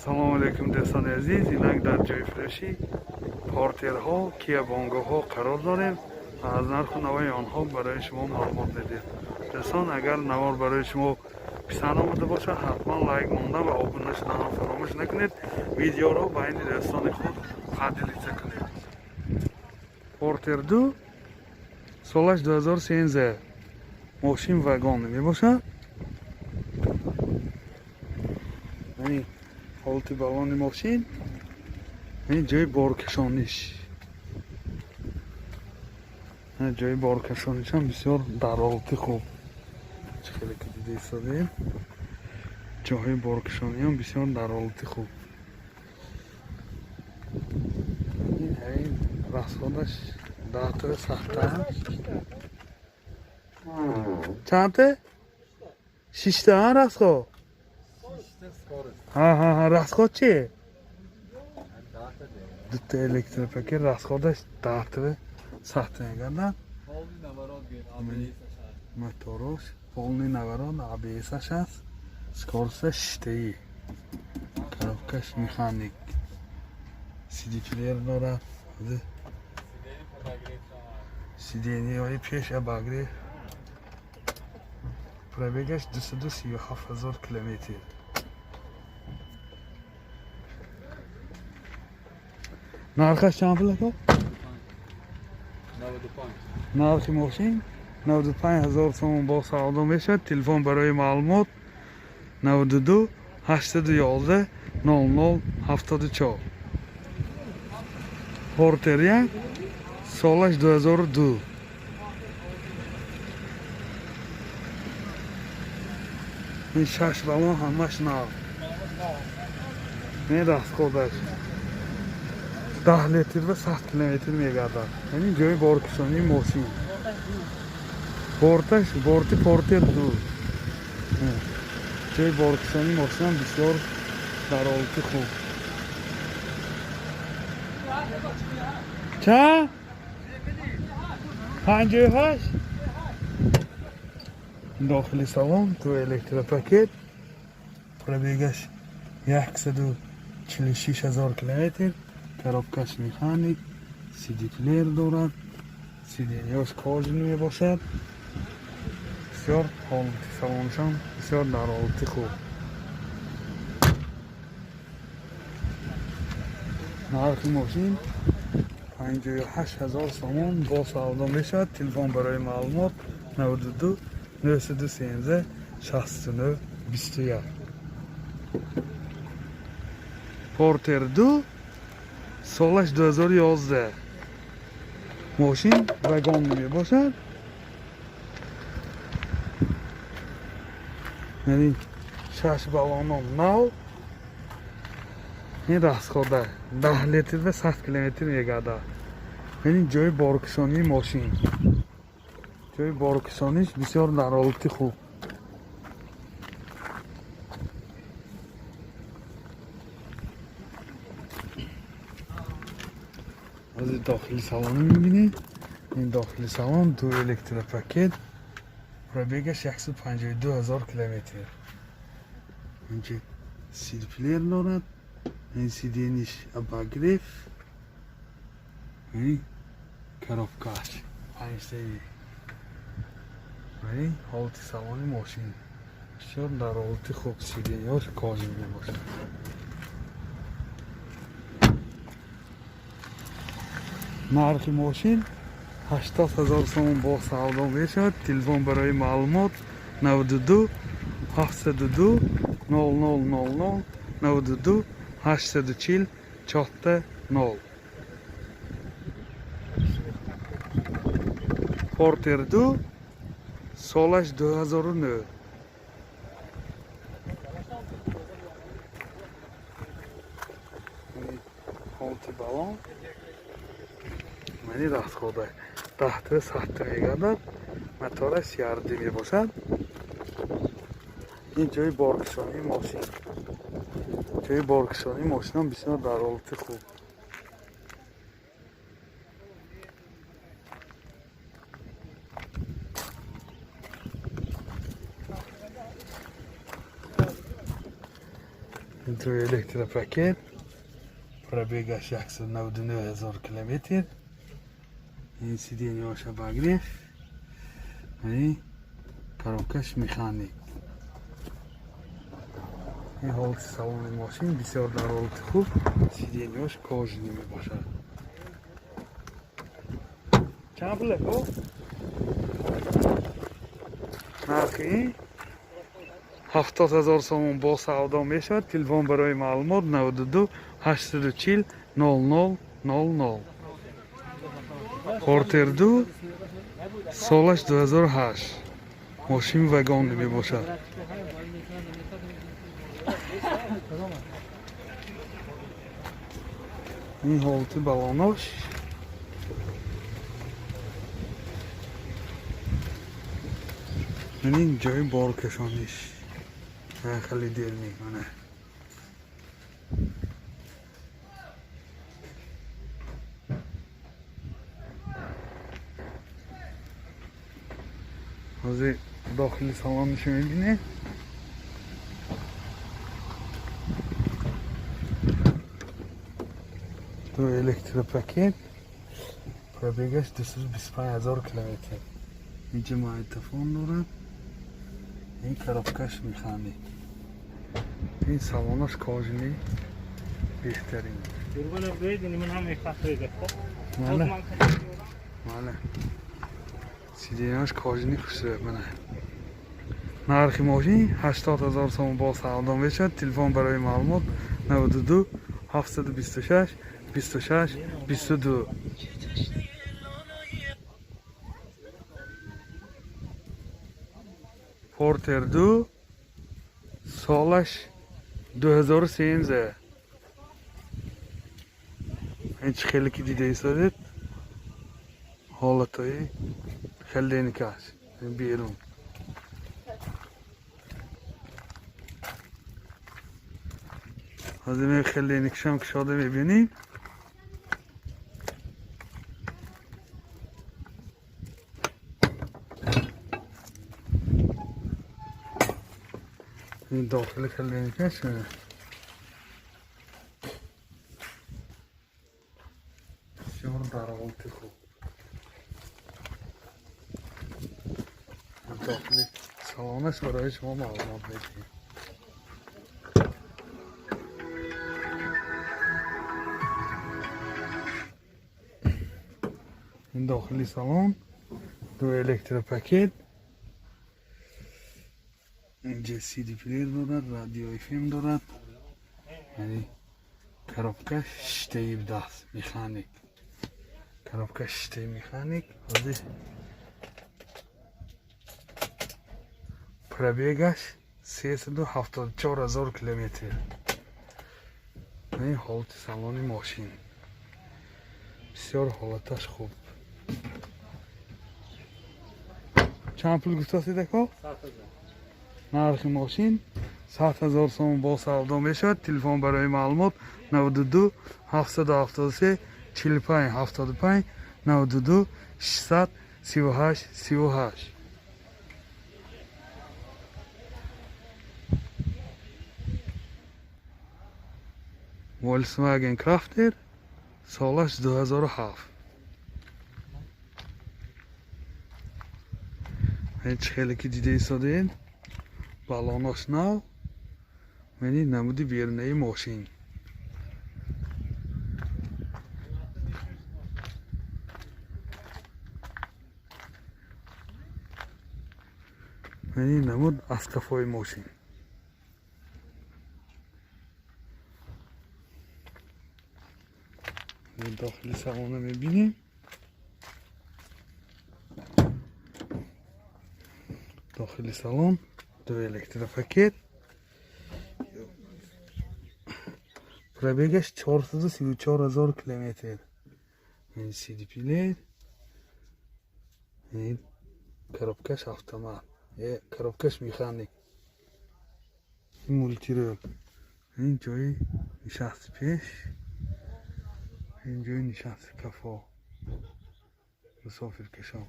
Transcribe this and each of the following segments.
Салому алейкум, дӯстони азиз. Инак дар ҷои фурӯши Портерҳо, Кия Бонгоҳо қарор дорем ва аз нарху навои онҳо барои шумо маълумот медиҳем. Дӯстон, агар навор барои шумо писанд омада бошад, ҳатман лайк монда ва обуна шуданро фаромӯш накунед. Видеоро байни дӯстони худ поделиться кунед. Портер 2, солаш 2013, мошин вагон мебошад. Яъни ҳолати балони мошин, ин ҷои боркашониш, ҷои боркашонишам бисёр дар ҳолати хуб. Чӣ хеле ки дида истодаем, ҷоҳои боркашониам бисёр дар ҳолати хуб. Ин ҳамин расходаш 10 тара сахта. Чандта? Шишта расход. Ҳа, расход чи? Дута электропакет, расходаш 10 тара сахта мегардад. Моторош полный наворот, АБСаш аст, скоросташ шиштаи, коробкаш механик, сидиплеер дорад, сиденияҳои пеш обогрев. Пробегаш 237 000 километр. Нархаш чанд пул, ака? Нархи мошин 95 ҳазор сомон, бо савдо мешавад. Телефон барои маълумот 92 811 00 74. Портер 1, солаш 2002. Ин шаш балон ҳамаш нав. Ин расходаш 10 литр ва 100 километр мегардад. Яъне ҷои боркашонии мошин, борташ борти Портер 2, ҷои боркашонии мошинам бисёр дар ҳолати хуб. Чанд? 58. Дохили салон ту электропакет, пробегаш 146 000 километр, коробкаш механик, сидиплеер дорад, сиденияш кожаный мебошад. Бисёр ҳолати салоншон бисёр дар ҳолати хуб. Нархи мошин 58 000 сомон, бо савдо мешавад. Телефон барои маълумот 92 913 69 21. Портер 2, солаш 2011, мошин вагон мебошад. Яъне шаш балоном нав. Ин расхода 10 литр ва 100 километр мегардад. Яъне ҷои боркашонии мошин, ҷои боркашониш бисёр дар ҳолати хуб. Ҳозир дохили салонро мебинед. Ин дохили салон, ду электропакет, пробегаш 152 000 километр. Инҷа сидплеер дорад, ин сидениш обогрев, ин коробкаш панҷтаи. Ин ҳолати салони мошин бисёр дар ҳолати хуб, сиденияш кожаный мебошад. Нархи мошин 80 000 сомон, бо савдо мешавад. Телефон барои маълумот 92 702 00 00, 92 840 4 0. Портер 2, солаш 2009. Ҳолати балон, мани расхода 10 та сахта мегардад, мотораш CRD мебошад. Ин ҷои боркашонии мошин, ҷои боркашонии мошинам бисёр дар ҳолати хуб. Ин электропакет, пробегаш 199 000 километр. Ин сиденьяша обогрев. Ин коробкаш механик. Ин ҳолати салони мошин бисёр дар ҳолати хуб, сиденьяш кожаный мебошад. Чанд пул ако? Нархи 70 000 сомон, бо савдо мешавад. Телефон барои маълумот 92 840 00 00. Портер 2, солаш 2008, мошин вагон мебошад. Ин ҳолати балонош. Ин ҷои боркашониш, холодильник мана. Ҳозир дохили салонашо мебинед. Ду электропакет, пробегаш 225 000 километр. Инҷа магнитофон дорад. Ин коробкаш механик. Ин салонаш кожаный, беҳтарин. Мана, мана, сиденьяш кожаный, хушрӯ. Мана, нархи мошин 80 000 сомон, бо савдо мешавад. Телефон барои маълумот 92 726 26 22. Портер 2, солаш 2013. Ин чӣ хеле ки дида истодед, ҳолатҳои хелденикаш берун. Ҳозир ме хелденикашам кушода мебинем. Ин дохили хелденикаш бисёр дар ҳолати хуб. Дохили салонаш барои шумо маълумот медиҳем. Ин дохили салон, ду электропакет, инҷа CD плеер дорад, радио FM дорад. Яъне коробка шиштаи даст, механик, коробка шиштаи механик. Ҳозир пробегаш 374 000 километр. Ин ҳолати салони мошин бисёр ҳолаташ хуб. Чанд пул гуфтастед, ако? Нархи мошин 100 000 сомон, бо савдо мешавад. Телефон барои маълумот 92 773 45 75, 92 600 38 38. Volkswagen Crafter, солаш 2007. Ин чӣ хеле ки дида истодед, балонош нав. Мани намуди берунаи мошин. Мани намуд аз қафои мошин. Дохили салона мебинем. Дохили салон, ду электропакет, пробегаш 434 000 километр. Ин CD плеер, ин коробкаш автомат, коробкаш механик, ин мультирул. Ин ҷои нишасти пеш, ин ҷои нишасти кафо мусофиркашон.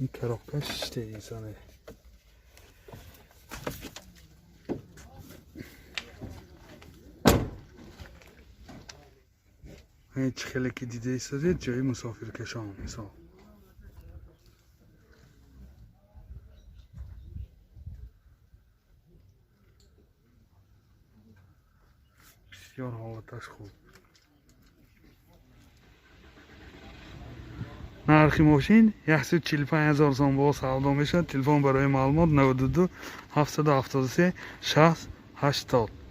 Ин коробка шишта инсоне. Чӣ хеле ки дида истодед, ҷои мусофиркашон мисол. Бисёр ҳолаташ хуб. Нархи мошин 145 000 сом бо савдо мешавад. Телефон барои маълумот 92 773 60 80.